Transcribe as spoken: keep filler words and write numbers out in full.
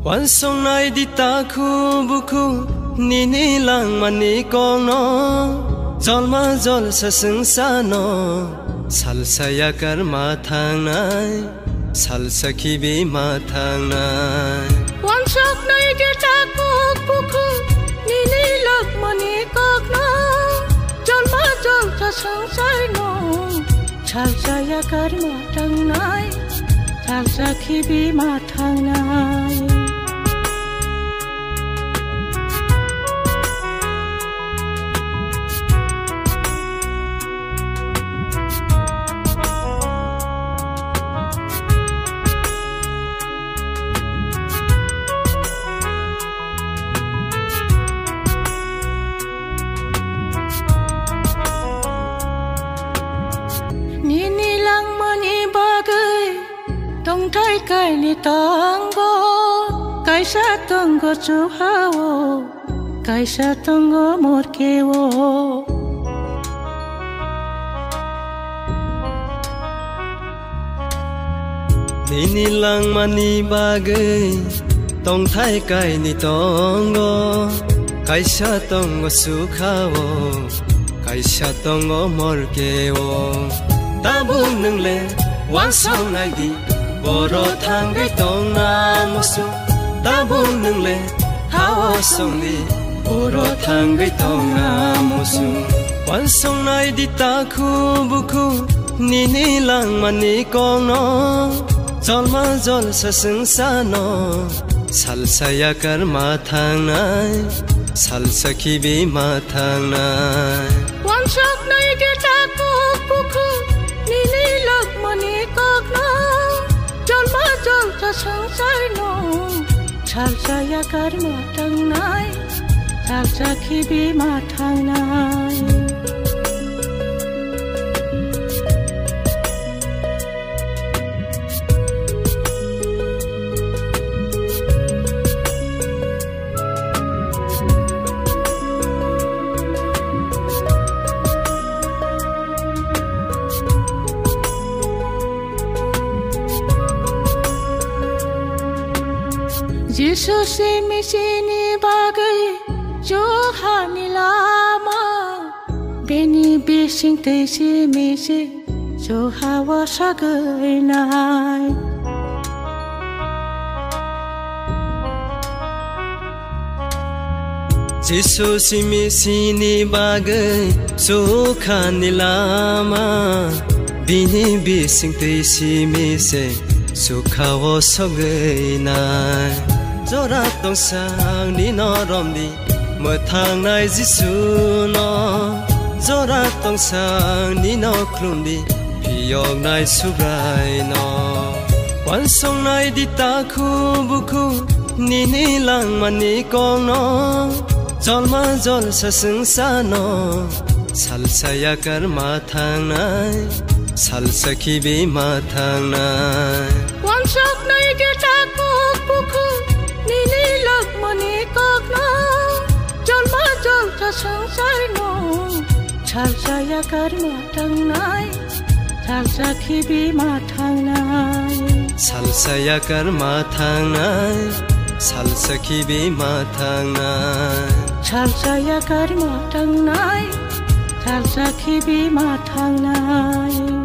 Wansongnai di takhu bukhu nini langmani kokno, jolma jolsa swngsano salsa yakarma thangnai, salsa khibima thangnai. Wansoknai di takhu bukhu nini langmani kokno, jolma jolsa swngsano salsa yakarma thangnai, salsa khibima thangnai. Nini langmani bagwi tongthai kainwi tongo, kaisa tongo chuhao, kaisa tongo morkeo. Nini langmani bagwi tongthai kainwi tongo, kaisa tongo chuhao, kaisa tongo morkeo. Tabuk nwng le wansongnai di, boro thangwi tongna musu. Tabuk nwng le hao songdi, boro thangwi tongna musu. Wansongnai di takhu bukhu nini langmani kokno, jolma jolsa swngsano salsa yakarma thangnai, salsa khibima thangnai. Wansoknai di takhu bukhu nini langmani kokno, jolma jolsa swngsano salsa yakarma thangnai, salsa khibima thangnai. Jisu simi sini bagwi chuhani lama, bini bising twi simi se chuhao sagwi nai. Jisu simi sini bagwi chuhani lama, bini bising twi simi se chuhao sagwi nai. Jora tongsa ang nino romdi, mwthangnai Jisu no. Jora tongsa ang nino khulumdi, phiyoknai Subrai no. Wansongnai di takhu bukhu nini langmani kokno, jolma jolsa swngsano salsa yakarma thangnai, salsa khibima thangnai. Wansoknai di takhu bukhu nini langmani kokno, jolma jolsa swngsano salsa yakarma thangnai, salsa khibima thangnai. Salsa yakarma thangnai, salsa khibima thangnai. Salsa yakarma thangnai, salsa khibima thangnai.